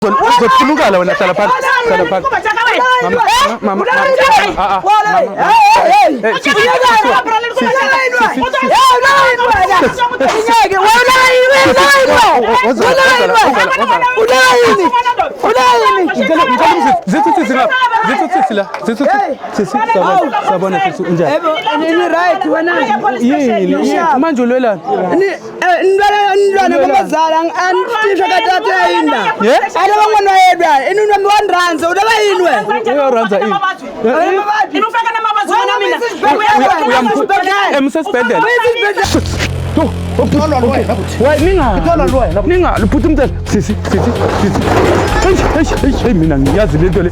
Uzophulukala wena, hlala phansi, hlala phansi. Mama, mama, ah, ah, mama. Eh, sisi, sisi, sisi, Ngicela ngicela umzisi, zithu sisi ngapha. Zithu sisi la, zithu sisi, sawubona, sawubona sisi, unjani? Ni right wena. Yini, yini? Manje ulwelani? Nilwana babazala antisho katata yinda. Yeah? Ala bangwana yedwa inunwa mi wanranza udaba yinwe. Uyoranza ini? Emsesibhedlela. Why ninga? Ninga, bhuti umntana. Sisi, sisi, sisi. Hey, hey, hey, hey, mina ngiyazi lento le.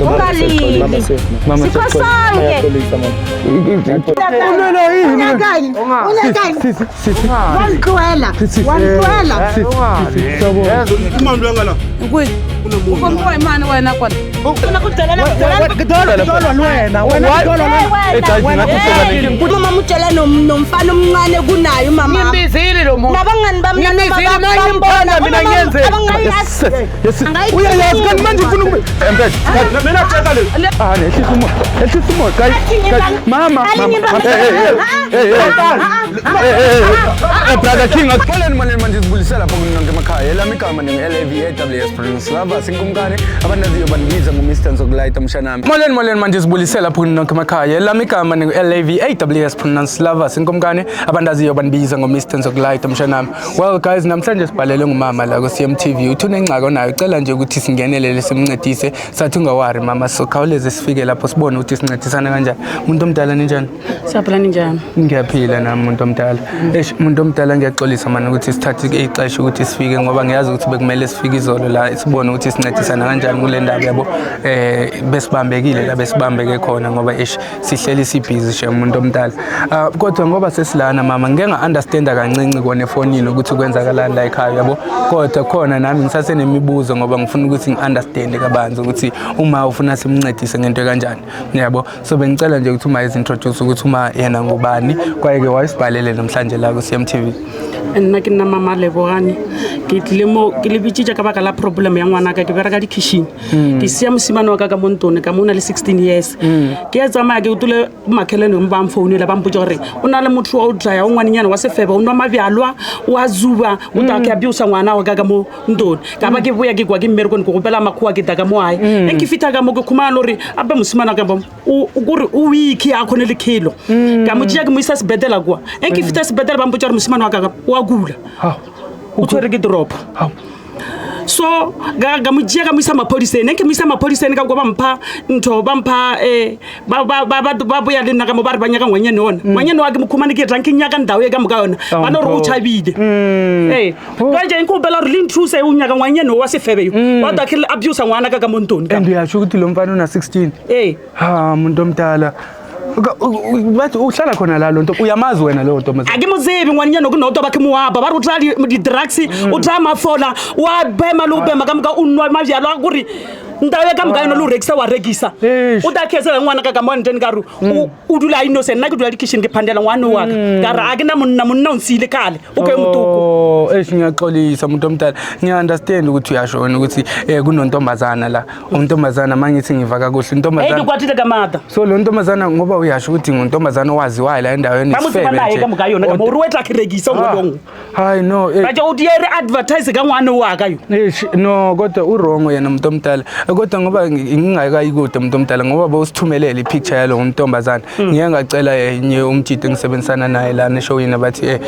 Ungalili. Mama, Sikho sonke. Ulwela yini? Unyakani? Unyakani? Sisi, sisi. Wamtluela. Wamtluela. Sisi, sisi, sawubona. Ukompoa imani wena kona. Eh, guys, ngathi Hey, Mama utshela nomfana omncane kunaye umama. Ngimbizile lo muntu. Nabangani bami Ngimizile, mina ngimthanda, mina ngiyenze. Yes, yes. Uyayazi kanti manje ufuna ukube. Empela. Mina tshela le. Ah, nehlisa umoya. Ehlisa umoya, guys. Guys, mama, mama. Hey, hey, hey. Hey, hey. Hey, hey, hey. Brother King, akutholeni manje manje sibulisela lapho kunonke emakhaya. Elami igama ningu-LAVAWS Prince Lava sinkumkani abandaziyo bandibiza ngo-Mr Nzokulayita mshanami. Molweni molweni manje sibulisela lapho kunonke emakhaya. Elami igama ningu-LAVAWS Prince Lava sinkumkani abandaziyo bandibiza ngo-Mr Nzokulayita mshanami. Well guys, namhlanje sibhalele ngumama la ku-CMTV. Uthi unengxaki onayo, ucela nje ukuthi singenelele simncedise. Sathi ungawari mama, sokhawuleze sifike lapho sibone ukuthi sincedisana kanjani. Umuntu omdala ninjani? Siyaphila, ninjani? Ngiyaphila nami muntu omdala. Eish muntu omdala, ngiyaxolisa mani ukuthi sithathe ixesha ukuthi sifike ngoba ngiyazi ukuthi bekumele sifike izolo la sibone ukuthi sincedisana kanjani kule ndaba yabo. Besibambekile la besibambeke khona ngoba eish sihleli sibhizi nje umuntu omdala. Ah, kodwa ngoba sesilana mama, ngike nga-understanda kancinci kona efonini ukuthi kwenzakalani la ekhaya yabo. Kodwa khona nami ngisasenemibuzo ngoba ngifuna ukuthi ngi-understande kabanzi ukuthi uma ufuna simncedise ngento kanjani yabo. So bengicela nje ukuthi uma izintroduce ukuthi uma yena ngubani kwaye-ke wayesibhalele namhlanje la ku-CMTV. Nna ke nna Mama Lebogane. Ke tlile mo ke le bitsitse ka baka la problem ya ngwanaka. Ke bereka dikitchen. Ke sia mosimane wa ka ka mo ntone ka mo, o na le 16 years. Ke a tsamaya ke utule makhelwane ba mfounela ba mpotsa gore o na le motho wa o draya o ngwanenyana wa sefebe, o nwa mabjalwa, o a zuba, o ta ke abusa ngwana wa ka ka mo ntone. Ka ba ke boya ke kwa ke mmerekong, ke gopela makgowa, ke ta ka mo gae. E ke fitlha ka mo ke khumana gore ape mosimane wa ka mo o kore o weak, a kgone le kelo. Ka mo tšea ke mo isa sebetela kwa. E ke fitlha sebetela ba mpotsa gore mosimane wa ka o a kula, o tshwere ke drop. So ka mo tšea ka mo isa maphodiseng. Ne ke mo isa maphodiseng ka kwa ba mpha ntho ba mpha ba boya le nna ka mo ba re ba nyaka ngwanyane ona. Ngwanyane wa ke mo khumane ke tlang ke nyaka ndao e ka moka yona ba no re o tšhabile. Ee, kanje nkopela gore le nthuse o nyaka ngwanyane wa sefebe yo wa ta ke abuse ngwana ka ka mo ntone ka. And uyasho ukuthi lo mfana una-16? Ee. Ha, muntu omdala. Bathi uhlala khona la lo nto, uyamazi wena leyo ntombazane? A ke mo tsebe ngwanyana ke noto ba ke moapa ba re o tla di-drugs, o tla mafola, wa bema le o bema ka moka, o nwa mabjalwa gore ntabe ka moka yone le o rekisa wa rekisa. Eish. O ta khesela ngwana ka ka mo ntene ka re o dula a innocent. Nna ke dula dikitchen ke phandela ngwane wa ka ka re a ke na monna, monna o nsiile kgale o kae motoko. Oh, eish ngiyaxolisa muntu omdala. Ngiya-understand ukuthi uyasho wena ukuthi kunontombazana la. Untombazana mangithi ngiva kakuhle Ei, ke intombazana. kwatile ka maatla. So lo ntombazana ngoba uyasho ukuthi nguntombazana owaziwayo la endaweni Ba mo tseba isifebe naye nje. ka moka yona ka mo ore o tla ke rekisa ngolong. Hayi no. Ba tja o diere advertise ka ngwane wa ka yo. Eish no, kodwa uwrong yena umuntu omdala. Kodwa ngoba ngingakayi kude umuntu omdala ngoba bawusithumelele ipicture yalo ntombazana. Ngiye ngacela enye umjidi engisebenzisana naye lana eshowini bathi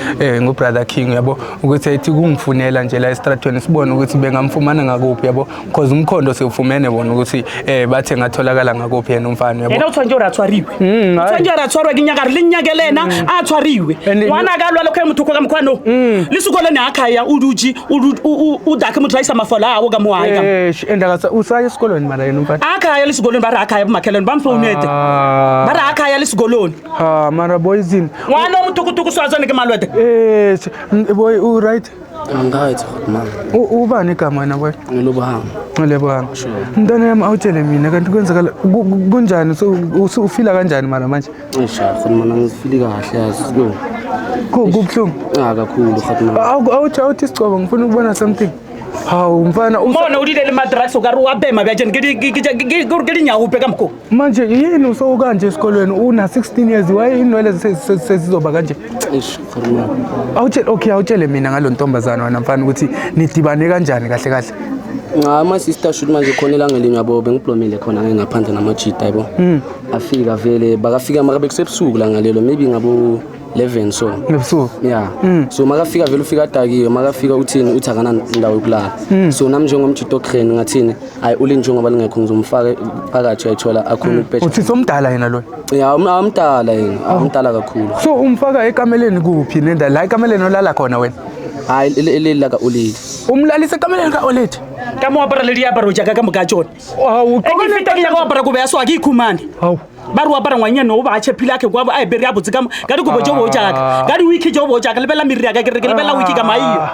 ngubrother King yabo ukuthi ethi kungifunela nje la estratweni sibone ukuthi bengamfumana ngakuphi yabo because umkhondo siwufumene bona ukuthi bathe ngatholakala ngakuphi yena umfana yabo. Ena o tshwanetse gore a tshwariwe. O tshwanetse gore a tshwarwe ke nyaka re le nyake le ena a tshwariwe. Ngwana a ka lwala kgoe motho ka mokgwa no le sekolo ne a khaya o dutse o dake motho a isa mafola ao ka mo ae ka mo. And akasa usaya esikolweni mara yena umfana. A khaya le sekolong ba re a khaya bomakhelwane ba mfounete. Ah. Ba re a khaya le sekolong. Ha, mara boyzini. Ngwana o motokotoko so a tswane ke malwete. Boy u right? Angathi man. Ubani igama wena boy? Ngilobanga. Ngilebanga. Mntana yami awutshele mina kanti kwenzakala kunjani so ufila kanjani mara manje? Eish, khona angifili kahle yazi. No. Kubuhlungu. Ah, kakhulu khona. Awuthi awuthi sigcobo ngifuna ukubona something. Hawu mfana, Mona o dile le ma-drugs, o ka re wa bema bjajane ke dinyaope ka mokgo. Manje yini usowukanje esikolweni una 16 years, why inwele sesizoba kanje? Eish, Grootman. Awutshele, okay, awutshele mina ngalo ntombazana wena mfana, ukuthi nidibane kanjani kahle kahle. Cha, my sister, shoot, manje khona ilanga elinye, yabo, bengiblomile khona ngeke ngaphandle namajita, yabo. Afika vele, bakafika maka bekusebusuku la ngalelo, maybe ngabo 11 so. Ngebusuku? Yeah. So makafika vele ufika adakiwe, makafika uthini, uthi akanandawo yokulala. So nami njengomjito crane ngathini, hayi, uli njengoba lingekho ngizomfaka phakathi, uyayithola, akhona ukubheja. Uthi somdala yena loyo? Ya, amdala yena, amdala kakhulu. So umfaka ekameleni kuphi nenda la ekameleni olala khona wena? Hayi, leli la ka-Oledi. Umlalisa ekameleni ka-Oledi? Ka mo apara le diaparo jaaka ka moka tsone. Hawu. E ke feta ke nyaka go apara kobo ya so a ke ikhumane. Hawu. Ba re o apara ngwanyane o ba a tšhephile ake kwa a e bere ya botse ka dikobo tse bo jaaka ka di-wiki tse bo jaaka lebelela meriri yaka, ke re ke lebelela wiki ka maio.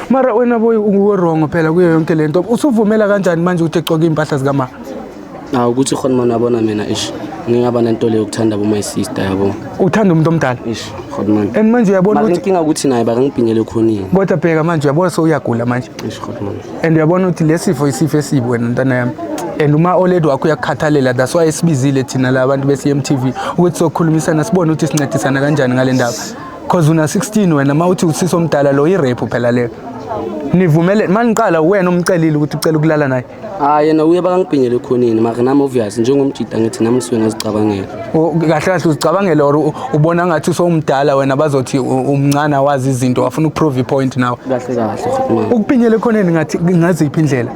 Mara wena boy, uwe-wrong phela kuyo yonke le nto. Usuvumela kanjani manje ukuthi egcoke iy'mpahla zikama? Hawu, ukuthi khona mani, uyabona mina, ish, ngingaba nento leyo yokuthanda bo-my sister, yabo. Uthanda umuntu omdala? Ish, Grootman. And manje uyabona Mara ukuthi inkinga ukuthi naye bakangibhinyele ekhoneni. Kodwa bheka manje, uyabona sewuyagula manje. Eish, Grootman. And uyabona ukuthi le sifo isifo esibi wena ntwana yami, and uma oledi wakho uyakukhathalela. That's why esibizile thina la bantu be-CMTV ukuthi sokhulumisana, sibone ukuthi sincedisana kanjani ngale ndaba, cause una 16 wena, uma uthi usisi omdala lo, i-rape phela leyo. Nivumele maniqala, wena umcelile ukuthi ucela ukulala naye? Hayi, yena uye bakangibhinyele ekhoneni, mara nami obvious njengomjida ngithi nami ngisuke ngazicabangela. Kahle kahle uzicabangela or ubona ngathi usowumdala wena, bazothi umncane, awazi izinto, wafuna ukuprove i-point nawe? Kahle kahle, Grootman. Ukuphinyela ekhoneni ngathi ngaziphi indlela?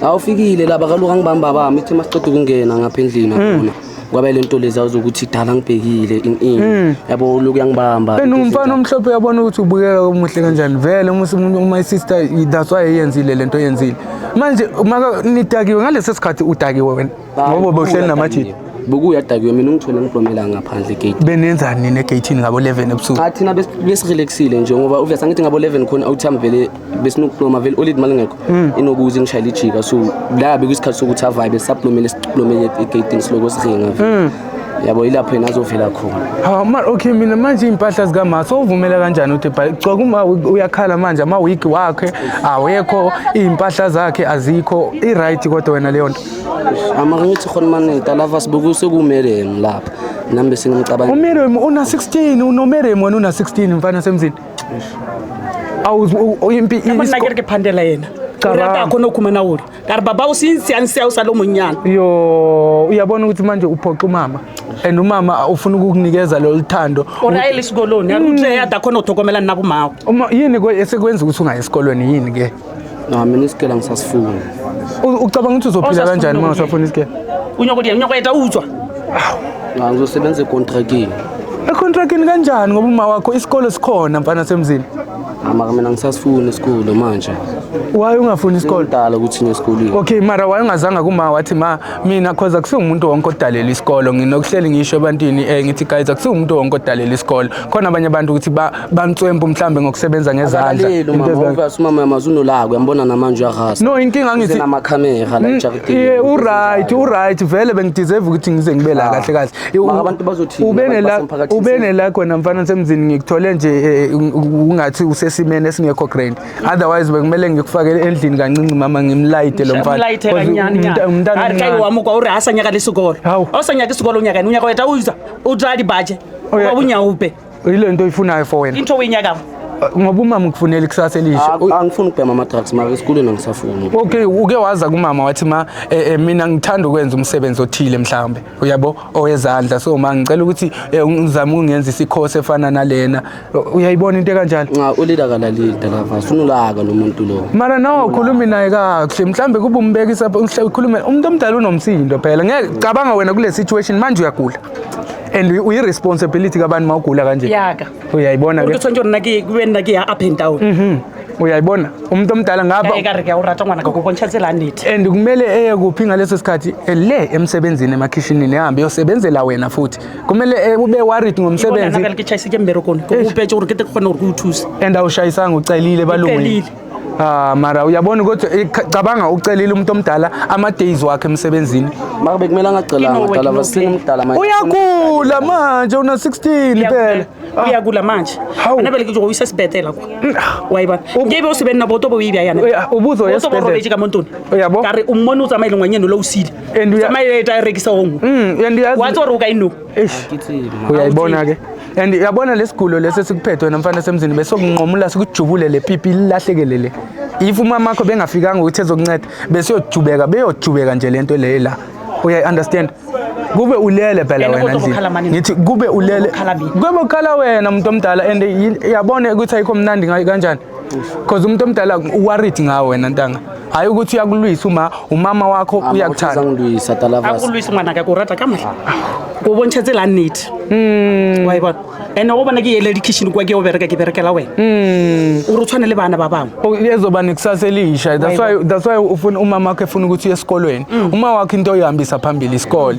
Awufikile laba kaloku angibamba bami, ithi masiqeda ukungena ngapha endlini, yabona, kwabe le nto lezi awuzokuthi dala ngibhekile in in, yabo, lokhu yangibamba. And umfana omhlophe, uyabona ukuthi ubukeka umuhle kanjani vele uma sister, that's why eyenzile lento eyenzile manje. Maka nidakiwe ngalesi sikhathi, udakiwe wena ngoba bowuhleli namajita? Bokuyadakiwe, mina ungithole ngiblomela ngaphandle egate. Benenzani nina egeyithini ngabo 11 ebusuku? Cha, thina besirelaxile nje ngoba obvious angithi ngabo 11 khona awuthami vele besinokubloma vele, oledi malingekho inokuze ngishayele ijika, so la bekuyisikhathi sokuthi avibe, sablomele, siblomele egeyitini, siloko siringa vele, yabo, ilapho yena azovela khona. Ha, ma okay, mina manje iy'mpahla zikama sowuvumela kanjani ukuthi gcoka? Uma uyakhala manje, ama-wig wakhe awekho, iy'mpahla zakhe azikho, i-right kodwa wena leyo nto? Amara ngithi khona mane talavas bekusekumele lapha nami bese ngimcabanga. Umerem una 16, unomerem wena una 16, mfana semzini. Impi Ka monna ke re ke phandela yena. O rata a kgone go khumana ore ka re baba o sentse o sa le monnyane. Yo, uyabona ukuthi manje uphoxa umama, and umama ufuna ukukunikeza lolu thando. Ore a e le sekolong ya re o tle ya ta kgone go tlhokomela nna bomago. Uma yini esekwenza ukuthi ungayi esikolweni, yini ke? Na mina isikela ngisasifuna. Ucabanga ukuthi uzophila Awusasifuni kanjani uma ukuyeka. usafuna isikole? O nyako di nyako eta utswa. Ah, ngizosebenza ekontrakini. Econtrakini kanjani, ngoba uma wakho isikolo sikhona, mfana semzini? Mara mina ngisasifuna isikolo manje. Why ungafuni isikolo? Ngidala ukuthi ngiye esikolweni. Okay, mara why ungazanga kuma wathi ma mina, cause akusiwumuntu wonke odalela isikolo. Nginokuhleli ngisho ebantwini, ngithi guys, akusiwumuntu wonke odalela isikolo, khona abanye abantu ukuthi bantswempu mhlambe ngokusebenza ngezandla. Akalaleli Into umama. ezikanje. Obvious umama yamazi unolaka, uyambona namanje uyarasa. No, inkinga ngithi namakhamera la ejaridini. Yeah, uright, uright vele, bengideserve ukuthi ngize ngibe la kahle kahle. Mara abantu bazothini? Ube Abantu nela basemphakathini. Ube nela khona, mfana semzini, ngikuthole nje ungathi usesimeni esingekho grand, otherwise bekumele ngikufakele endlini kancinci mama, ngimlayite lo mfana. Mlaite Because gannyane. umntana A re ka omncane. wa mokwa o re a sa nyaka le sekolo. Hawu. A o sa nyake sekolo, o nyakane o nyaka go eta o utswa o tsaya dibaje. Oh, yeah. Wa bonyaope. Yile nto oyifunayo for wena? Ke ntho o e nyakago. Ngoba umama ukufunela ikusasa elihle. Ah, angifuni ukubhema ama-drugs, mara esikolweni angisafuni. Okay, uke waza kumama wathi ma mina ngithanda ukwenza umsebenzi othile mhlawumbe, uyabo, owezandla, so ma ngicela ukuthi ngizame ukungenzisa ikhosi efana nalena, uyayibona into ekanjalo? Nca, ulida akalaleli dalavas, unolaka lo muntu lo. Mara nawe awukhulumi naye kakuhle, mhlawumbe kube umbekisa ukhulume. Umuntu omdala unomsindo phela, ngeke cabanga wena kule situation manje, uyagula and uyi-responsibility kabantu uma ugula kanje. Yaka. Uyayibona Gore ke ke? tshwanetse gore nna ke be nna ke ya up and down. Uyayibona umuntu omdala ngapha. Ka re ke a o rata ngwana ka go bontšha tsela ya nnete. And kumele eye kuphi ngaleso sikhathi? Le emsebenzini, emakhishinini, ehambe yosebenzela wena, futhi kumele ube worried ngomsebenzi. Nna ke tšhaise ke mmerekone, ke Eish. opetse gore ke te ke kgone gore ke o thuse. And awushayisanga, ucelile balungile. Ucelile. Ah, mara uyabona ukuthi cabanga ucelile umuntu omdala ama-days wakhe emsebenzini. Mara bekumele angacelanga No work, dala no vasingemdala manje. Uyagula manje una-16 phela. Uyagula manje. Hawu. Ana bele ke go isa sebetela kwa. Wa e bona. Nke be o se be nna boto bo o e bja yana. Uya- ubuzo ya Boto bo esibhedlela. robetse ka mo ntlong. Uyabo? Ka re o mmone o tsamaye le ngwanyeno lo o sile. And uya- Tsamaye e rekisa o nngwe. And uyazi- Wa tseba gore o ka eno. Eish. Uyayibona ke. And uyabona lesigulo lesi esikuphethe wena mfana semzini besokunqomula sikujubule le pipi ilahlekele le. If umama wakho bengafikanga ukuthi ezokunceda besiyojubeka beyojubeka nje lento le la. Uyayi understand? Kube ulele phela Yena wena kodwa endlini. ukhala mani? Ngithi kube ulele. Ukhala mina. Kube ukhala wena umuntu omdala and uyabona ukuthi ayikho mnandi kanjani. Because umuntu omdala worried ngawe wena ntanga. Hayi ukuthi uyakulwisa uma umama wakho uyakuthanda. Uyangilwisa dala A vas. ko lwise ngwanaka ko rata ka mahla. Ko bontšha tsela nnete. Wa e bona. Ene go bona ke ele di-kitchen kwa ke o bereka ke berekela wena. O re o tshwane le bana ba bangwe. Ezoba nekusasa elisha. That's why ufuna umama wakho efuna ukuthi uye esikolweni. Uma wakho into oyihambisa phambili isikole.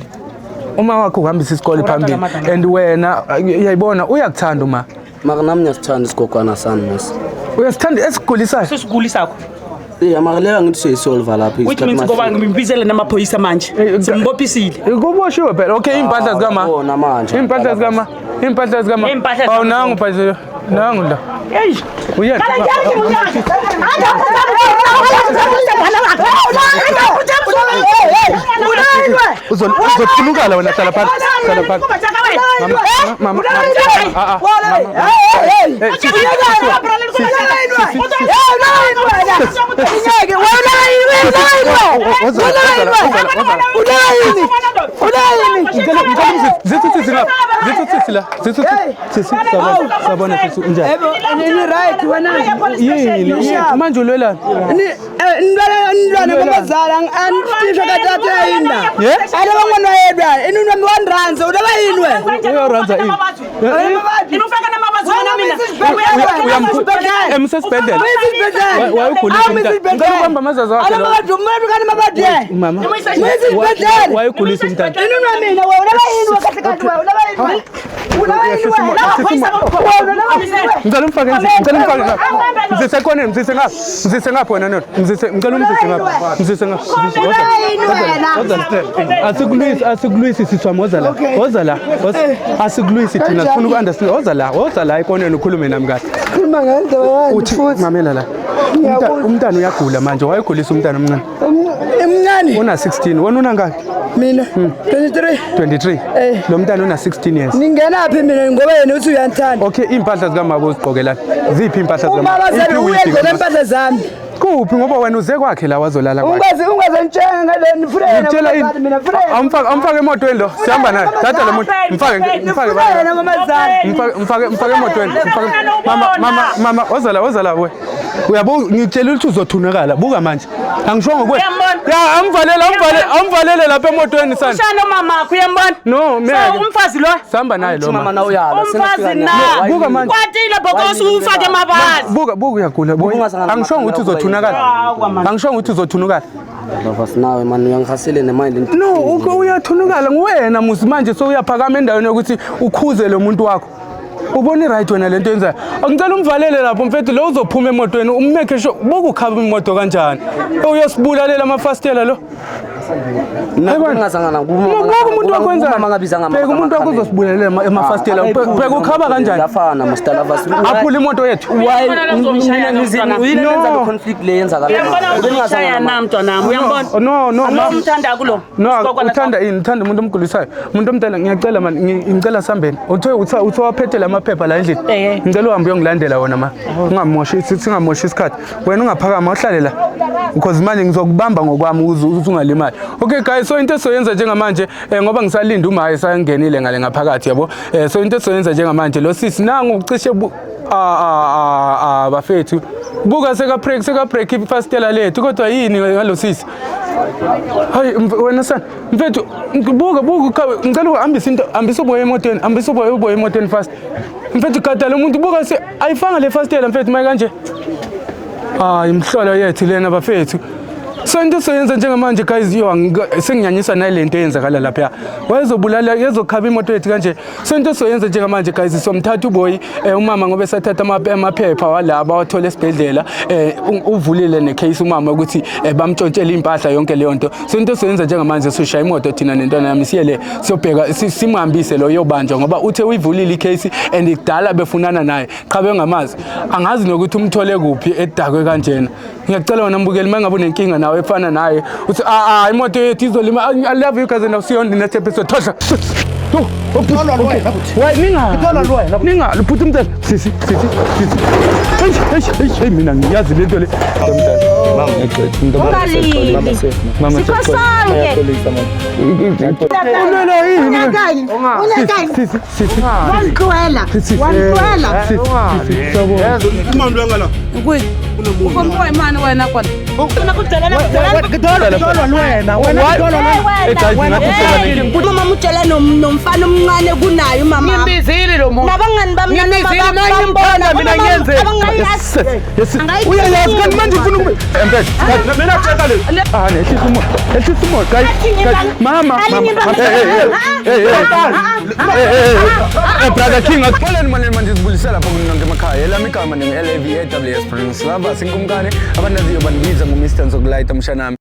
Uma wakho uhambisa isikole Urata phambili kamadala. and wena uyayibona uyakuthanda uma. Mara nami ngiyasithanda isigogwana sami mos. Uyasithanda esigulisayo. Se segulisako. Eh mara leyo ngithi siyayisolve lapha. Which means ngoba ngibizele namaphoyisa manje. Simbophisile. Kuboshiwe phela. Okay, impahla zikama. Yabona manje. Impahla zikama. Impahla zikama. Impahla Awu zikama. nangu phela. Nangu la. Hey. Uyena. Uzothulukala wena, hlala phansi. Hlala phansi. Mama, mama, mama. Ah, ah, mama. Eh, sisi, Ngicela ngicela umzisi. Zithu sisi ngapha. Zithu sisi la. Zithu sisi. Sabona. Sabona sisi unjani? Ni right wena. Yini? Yini? Manje ulwelani? Nilwana mamazala angisho katata yinda. Yeah? Ala bangwana yedwa inunwa mi one rand ulaba yini we? Uyoranza ini? Inofaka namabazwi wena mina. Emsesibhedlela. Wayugulisa umntana. Ngicela ukubamba amazazi wakhe lo. Mama. Wayugulisa umntana. Inunwa mina we ulaba yini we kahle kahle we ulaba yini we? Ulaba yini we? Ngicela umfake endlini. Ngicela umfake ngapha. Mzise ekoneni, mzise ngapha. Mzise ngapha wena nona. Mzise, ngicela umzise ngapha. Mzise ngapha. Mzise. Woza. Woza la. Asikulwisi, asikulwisi sisi wami, woza la. Woza la. Woza. Asikulwisi thina sifuna uku-understand. Woza la, woza la ekoneni ukhulume nami kahle. Khuluma ngendlela yani Uthi futhi. mamela la. Umntana uyagula manje, wayegulisa umntana omncane. Emncane Una 16, wena unangaki? mina 23. 23. Eh. Lo mntana una 16 years. Ningena phi mina ngoba yena uthi uyanthanda. Okay, impahla zikamama uzigqokelani? Ziphi impahla zikamama? Umama zami Iphi wig uyenzela kamama? impahla zami. Kuphi ngoba wena uze kwakhe la wazolala kwakhe. Ungaze ungazengitshela ngale nifuna yena Ngikutshela ini? mamazala mina mfuna yena. Amfake amfake emotweni lo. Sihamba naye. Thatha lo muntu. Mfake mfake. Nifuna yena mamazala. Mfake mfake mfake emotweni. Mfake. Mama mama mama wozala wozala we. Uyabo ngitshela ukuthi uzothunakala. Buka manje. Angishongo kuwe. Uyambona? Ya amvalele amvalele amvalele lapha emotweni sana. Ushana umamakho uyambona? No, mina. So umfazi lo Sihamba naye lo. Mama ma. na uyala. umfazi na. Buka manje. Kwatile bokosi ufake mabazi. Buka buka uyagula. Buka. Ubungazanga Angishongo ukuthi uzothunakala. Hawa man. Angishongo ukuthi uzothunukala. Lavas nawe man uyangihasele nemali. No, uyathunukala nguwena musi manje sowuyaphakama endaweni yokuthi ukhuze lo muntu wakho. Ubona i-right wena lento yenzayo. Ngicela umvalele lapho mfethu lo uzophuma emotweni ummeke sure bukukhaba imoto kanjani. Uyosibulalela amafastela lo. Ngingazanga na Buka umuntu wakho wenzani? Mama ngabizanga Bheka umuntu wakho uzosibulalela emafastela. Bheka ukhaba kanjani? Yafana Mr. Lavas. Aphula imoto yethu. Why Uyambona uzongishaya na mntwana? Uyini No. lenza lo conflict le yenzakala? Uyambona uzongishaya na mntwanami uyambona? No, no, ma. Umthanda kulo. No, uthanda ini? Uthanda umuntu omgulisayo. Umuntu omdala ngiyacela man, ngicela sambeni. Uthe uthe uthe waphethe lamaphepha la endlini. Eh. Ngicela uhambe uyongilandela wona ma. Ungamoshi singamoshi isikhathi. Wena ungaphakama uhlale la. Because manje ngizokubamba ngokwami ukuze ukuthi ungalimali. Okay guys, so into esizoyenza njengamanje ngoba ngisalinda uma esangenile ngale ngaphakathi yabo. So into esizoyenza njengamanje lo sisi nangu ucishe bafethu. Buka seka break seka break ifastela lethu kodwa yini ngalo sisi? Hayi wena sana mfethu buka buka ngicela uhambise into hambisa uboya emotweni hambisa uboya uboya emotweni fast mfethu gada lo muntu buka se ayifanga le fastela mfethu maye kanje. Hayi imhlolo yethu lena bafethu. So into soyenza njengamanje guys, yo, senginyanyisa nalento eyenzakala lapha. Wayezobulala, yezokhaba imoto yethu kanje. So into soyenza njengamanje guys, somthatha uboy, umama ngoba esathatha amaphepha walaba wathola esibhedlela, uvulile necase umama ukuthi bamtshontshele impahla yonke leyo nto. So into soyenza njengamanje, soshaya imoto thina nentwana yami, siye le siyobheka, simhambise lo yobanjwa, ngoba uthe uyivulile icase and kudala befunana naye, qha bengamazi. Angazi nokuthi umthole kuphi edakwe kanjena. Ngiyacela wena mbukeli, uma ngabe unenkinga nawe efana naye, uthi ah, imoto yethu izolima. I love you guys and I'll see you on the next episode. Tosha. Why ninga ninga luphuthi umntana, sisi, sisi, sisi. Eish, eish, eish, mina ngiyazi lento le. Ungalili. Sikho sonke. Ulwela yini? Unyakani? Unyakani? Sisi, sisi. Wangixwela. Wangixwela. Sisi, sisi, sawubona. U kombiwa hi mani wena kwala? Eh, guys, ngathi soba nenkinga. Umama utshela nomfana omncane kunaye umama. Ngimbizile lo muntu. Nabangani bami. Ngimizile, mina ngimthanda, mina ngiyenze. Yes, yes. Uyayazi kanti manje ufuna ukube empela. Mina tshela le. Ah, nehlisa umoya. Ehlisa umoya, guys. Guys, mama, mama. Hey, hey, hey. Hey, hey. Hey, hey, hey. Brother King, axoleni manje, manje sibulisela lapho kunonke emakhaya. Elami igama ningu LAVAWS Prince Lava, sinkumkani. Abandaziyo bandibiza ngo Mr. Nzokulayita mshanami.